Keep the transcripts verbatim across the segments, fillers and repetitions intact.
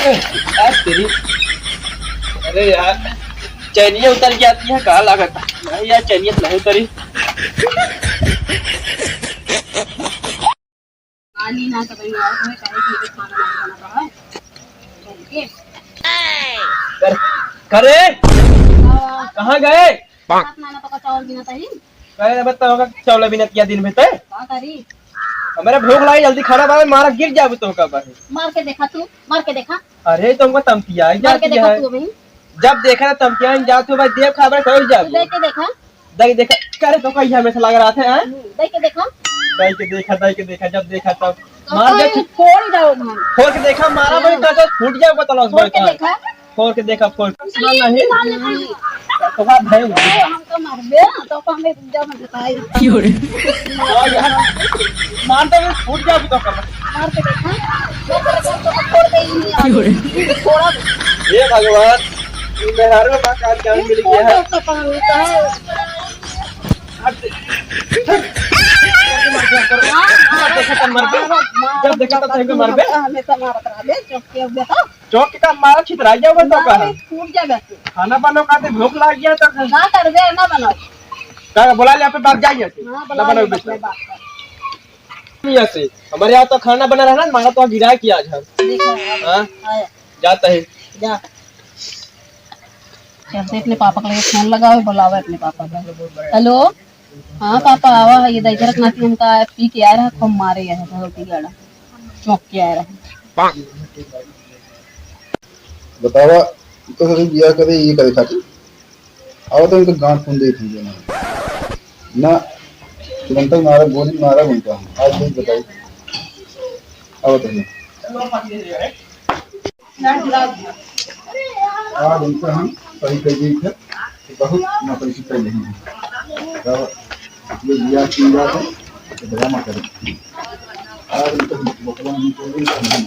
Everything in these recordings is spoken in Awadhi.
यार तेरी, अरे यार, चैनिया उतर जाती है, कहाँ लागत है? नहीं यार, चैनिया तो नहीं उतरी। आली ना तो कहीं और है, काहे कि ये खाना नहीं बना रहा है। ओके। कर, करे? हाँ। कहाँ गए? साथ में आना तो का चावल बिना तही। अरे बताओ का चावल बिना किया दिन में ते? का करी? हमारा भूख लागी, जल्दी खाना बना, मारा गिर जाबू तो का बाहर। मार के देखा तू, मार के देखा। अरे तुमको तमकिया ही मार के जाती देखा है। तू अभी। जब देखा ना तमकिया ही जाती हो भाई, देख खा भाई, खा जाबू। देख के देखा। देख देखा, करे तो कहीं हमेशा लग रहा था, हैं? हम्म, देख के देखा। देख के देखा, देख के देखा, जब देखा तब। तो मार दे। फोड़ जाओ भाई। फोड़ के देखा, मारा भाई, हाँ। तो फूट जाओ, बतलो, फोड़ के देखा। फोड़ के देखा, फोड़ के। सुना नहीं। तो बात भाई। अरे, हम तो मरबे, तो हमें पूजा में बताई। क्यों रे? मार दे, फूट जाओ, तो कर। मार के देखा। फोड़ के ही नहीं आ। क्यों रे? फोड़ा। हे भगवान, ई मेहरारू का कान कान मिल गया है। फोड़ के पकड़ लेता है। जब देखा तब मरबे। जब देखा तब तनिको मरबे। हमेशा मारत रहबे, चौक के देखा। चौक के का मारा छितरा जाओ तो का? मारे फूट जाबे तू। खाना पाना खाते भूख लाग गया तो का करबे, ना बनाओ। का बोला ले, अपने बाप जाइए। हाँ, ना बोला बनाओ ले, बेटा। अपने बाप का। नहीं ऐसे। हमारे यहाँ तो खाना बना रहा ना, मारा तो गिरा किया आज हम। देखो, हाँ? आया। जाता है। जा। चलते अपने पापा के लगे फोन लगावे, बुलावे अपने पापा का। हेलो, हाँ पापा, आवा है, ये दही झरक नाती हमका पी के आए रहा, खूब मारे है, बहुत ही गाड़ा चौंक के आए रहा। बतावा, तो ससुर बियाह करे, ये करे खातिर। आवा तो इनका गांठ खून देख लीजिए ना। ना, तुरंत ही मारा, गोली मारा उनका। आज नहीं बताई। आवा तो नहीं। आज उनका हम सही कर दी थे, तो बहुत नौकरी से कर लेंगे। तो ये बियाह की बात है, तो ड्रामा करें। आज उनका हम बकरा नहीं करेंगे, तो हम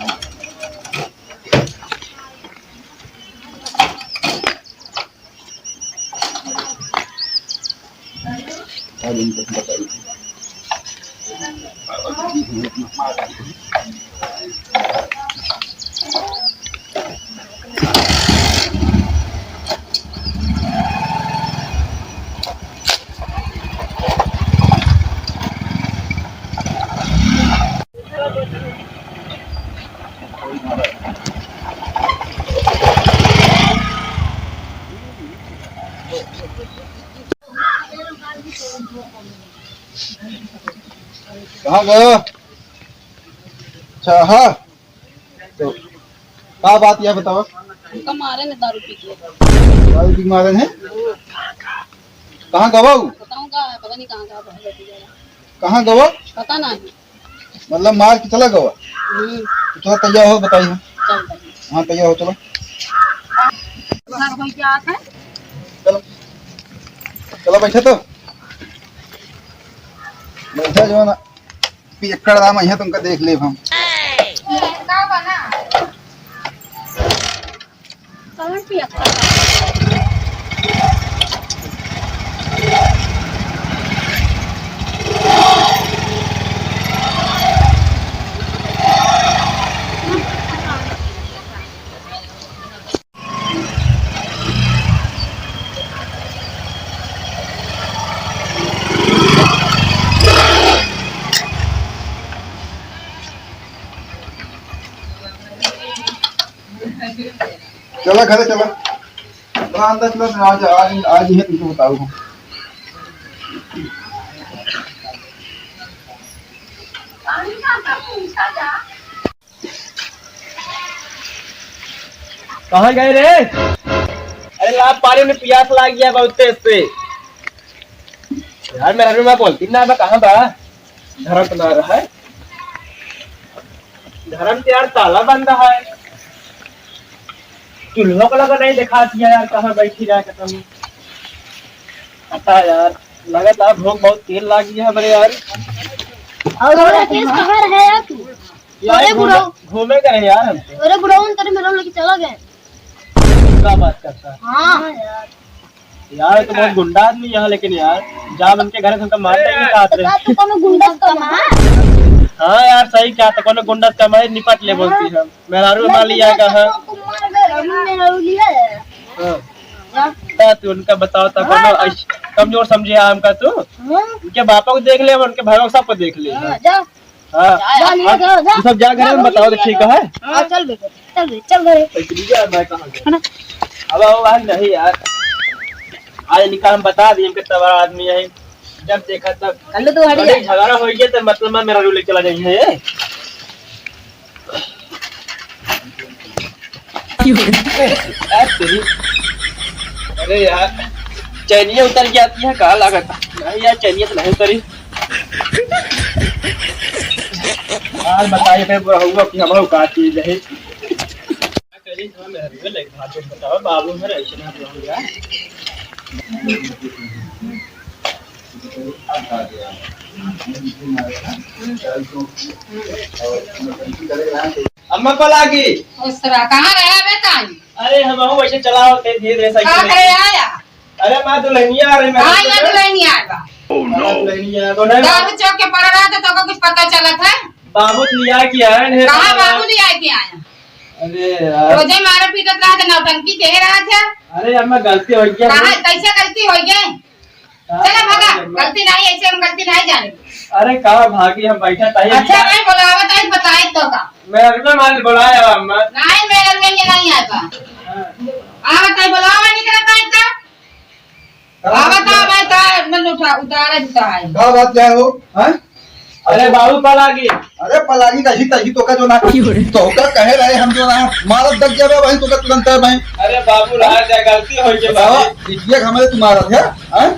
कहाँ गया? अच्छा, हाँ। तो का बात यह बतावा? हमका मारे ने दारू पी के। दारू पी के मारे हैं? कहाँ गवा उ? बताऊँ का है? पता नहीं कहाँ गवा है। कहाँ गवा? पता नहीं। मतलब मार के चला गवा? हम्म। तो थोड़ा तैयार हो, बताई हम। चल भाई। हाँ, तैयार हो, चलो। घर में क्या आता है? चलो। चलो, बैठे तो। बैठा जो ना। पियक्कड़ राम, यहाँ तुमका देख लेब हम। कौन पियक्कड़? चला घरे चला। बड़ा अंदर चला, आज, आज, आज ही है तुमको बताऊ हम। कहाँ गए रे? अरे ला, पानी में पियास लाग गया बहुत तेज से। यार, मेरा रूम बोलती ना बा, कहाँ बा? धरम तो ना रहा है। धरम तो यार ताला बंद है। चूल्हो को लगा नहीं दिखाती है यार, कहाँ बैठी रहा कसम। पता यार, लगातार भूख बहुत तेज लागी है हमरे यार। और हमारा केस कहाँ रहे यार तू? यार अरे घूमे, बुढ़ऊ। घूमे करे यार हम तो। अरे बुढ़ऊ, तेरे मेरा लेके चला गए। क्या बात करता है? हाँ यार। यार, ये तो बहुत गुंडा आदमी है, लेकिन यार, जा उनके घर से उनका मार नहीं साथ तो रहे। का तू कोनो गुंडा से कम है? हाँ यार, सही क्या तो कोनो गुंडा से कम है, निपट ले बोलती है। मेहरारू मार लिया का है। कम में रौली है। हाँ। जा। ता तू उनका बताओ, ता हाँ, कोनो हाँ। ऐस-, कमजोर समझे है हमका तू? हाँ। उनके बापा को देख ले, उनके भाई को, सबको देख ले। हाँ, जा। हाँ। जा, जा, जा, जा। तू सब जा घर में बताओ तो ठीक है। हाँ, चल बे, चल बे, चल बे। ऐसे नहीं यार, मैं कहाँ गया? है ना? अब आओ, आज नहीं यार। आज इनका हम बता दिए, इनके तबाह आदमी है। जब देखा तब कल तो हट कभी गया। झगड़ा हो गया तो मतलब मैं मेरा रूल चला जाइए। यार तेरी, अरे यार, चैनिया उतर जाती है, कहाँ लागत? नहीं यार, चैनिया तो नहीं उतरी। यार बताइए फिर बुढ़उआ कि हम लोग का चीज है। का करी, हम हरवे लग भाग बताओ, बाबू हर ऐसे ना बुढ़उआ। अम्मा पलागी। खुश रहा, कहाँ रहे बे ताई? अरे हम हूँ वैसे चला होते धीरे धीरे का साइकिल करे लेके। आया? अरे माँ दुल्हनिया आ रही, मैं कहाँ यहाँ दुल्हनिया आया बा? Oh no! दुल्हनिया आ, तो नहीं दारू चौक के पड़ रहा था, तो का कुछ पता चलत है? बाबू लिया के आए हैं, कहाँ बाबू? बाबू लिया के आया? अरे यार। रोजे मारे पीटत रहा था, नौटंकी कह रहा था। अरे अम्मा गलती हो गया। कहाँ, कैसे गलती हो गई? चला भागा, गलती नहीं, ऐसे हम गलती नहीं जाने। अरे का भागी, हम बैठा था। अच्छा, नहीं बोलावत है, बताए तो का। मैं अगला माल बुलाया अम्मा। नहीं, मैं अगला ये नहीं आता। हाँ। आवत है, बुलावा नहीं करता है तो। का आवत बात है, क्या? मैं तो मन उठा, उतारा जूता है। का बात क्या है हो? हैं? अरे बाबू पलागी। अरे पलागी का ही तही तो का जो ना, तो का कहे रहे हम जो ना, मारत दग गया बे भाई, तो का तुरंत है भाई। अरे बाबू रहा जा, गलती हो गई बतावा, बाबू। बिटिया के हमारे तू मारत है, हैं?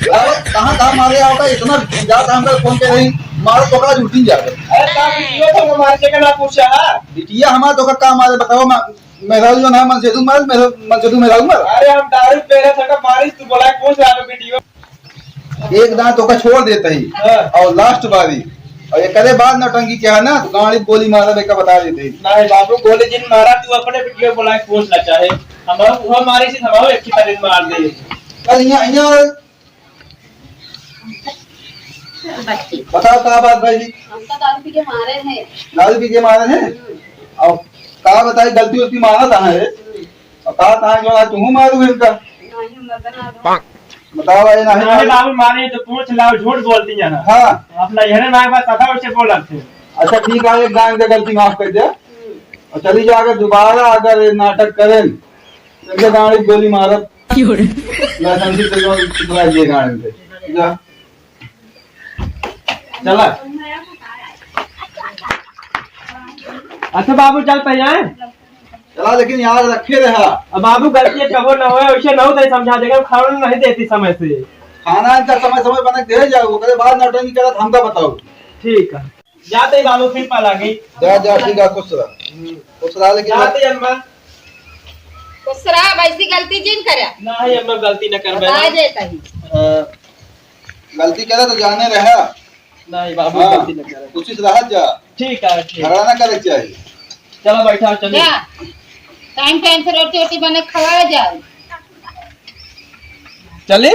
बतावा, कहाँ, कहाँ मारे आवता, इतना जात हम लोग फोन पे नहीं, मारत तो का उल्टी जाते। अरे का बिटिया तो हमारे से का ना पूछा है? बिटिया हमारे तो का, का मारे बतावा, मा-, मेहरारू जो ना मनसेधू मार, मेहरा-, मनसेधू मेहरारू मार। अरे हम दारू पी रहे थे, मारिस तू बोला कौन सा आवे वीडियो? एक दांत ओका छोड़ देते ही। हाँ। और लास्ट बारी, और एकरे बाद नौटंकी क्या है ना, तो गाड़ी गोली मारा, बेका बता देते ही। नहीं बाबू, गोली जिन मारा तू अपने वीडियो बोला कौन सा चाहे, हम वो मारे से हम एक ही तरह मार दे। कल यहाँ, यहाँ बताओ का बात भाई जी? हम तो दारू पी के मारे हैं। दारू पी के मारे हैं? हम्म। और का बताई गलती उसकी मारा था है? हम्म। और का था जो आज तुम मारू इनका? नहीं, हम मदन आ गए। बताओ भाई, नहीं अरे मारू। बाबू मारे तो पूछ लाओ, झूठ बोलती है ना। हाँ। अपना यहने मारे पास सदा उसे बोला थे। अच्छा ठीक है, एक गांव का गलती माफ कर दे। हम्म। और चली जा, अगर दोबारा अगर ये नाटक करें, इनके गाड़ी गोली मारब। क्यों रे? लाइसेंस से जो छुपवा दिए गाड़ी से। जा। चला। अच्छा बाबू, चल पहले आए। चला, लेकिन याद रखे रहा। अब बाबू, गलती कबो न होए, वैसे न हो तो समझा देगा, खाना नहीं देती समय से। खाना इनका समय समय बना के दे जाओ, ओकरे बाद नौटंकी करत हमका बताओ। ठीक है। जाते ही बाबू फिर पलागी। जा, जा, ठीक है, खुश रह। खुश रह, लेकिन जाते ही अम्मा। खुश रह, वैसी गलती जिन करे। नहीं अम्मा, गलती न करबे। बता देता ही। हाँ, गलती करे तो जाने रहा। नहीं बाबू, हाँ, गलती न करे। कोशिश रहा जा। ठीक है, ठीक। झगड़ा ना करे के चाहिए। चलो बैठा, चलिए। जा, टाइम टाइम से रोटी वोटी बने खवाया जाए। चली?